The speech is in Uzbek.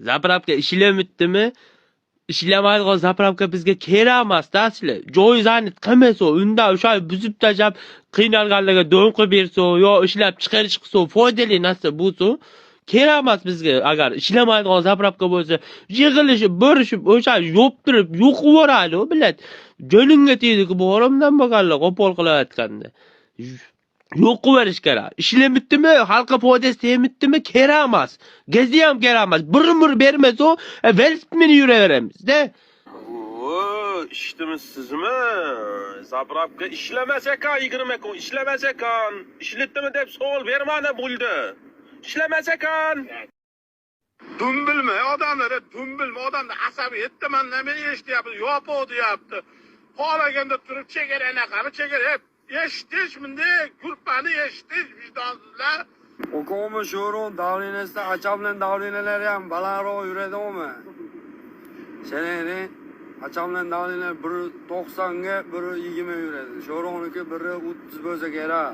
Заправка ishlamayaptimi? Ishlamaydigan заправка bizga kerak emas-da asli. Joy занят qilmasa, unda o'sha buzib tashlab qiynalganlarga do'ng qilib bersa, yo ishlab chiqarish qilsa, foydali narsa bo'lsa, kerak emas bizga. Agar ishlamaydigan заправка bo'lsa, yig'ilishib, bo'lishib, o'sha yoptirib, yo'q yuboradi, блядь. Joningga tegdi bu oromdan bo'lganlar qo'pol qilayotganda. Yo'q qilib yuborish kerak. Ishlamayaptimi, xalqqa foydasi tegmayaptimi, kerak emas. Gazi ham kerak emas. Bir umr bermasa, velosiped minib yuraveramiz-da. O, eshitdimizsizmi? Заправка ishlamas ekan 20 kun ishlamas ekan. Ishlatdimi deb savol bermadi bo'ldi. Ishlamas ekan. Dum bilmay odamlar, dum bilmay odamlar asabi yetdi, man nima eshityapti, yopiq deyapti. Xohlaganda turib chegara anaqami, chegara eshitish bunday gruppani eshitish vijdonsizlar. Okomi sho'run давление sida achamlan давление lari ham balandroq yuradimi? Shenayni achamlan давление biri 90 ga, biri 20 yuradi. Sho'roniki biri 30 bo'lsa kerak.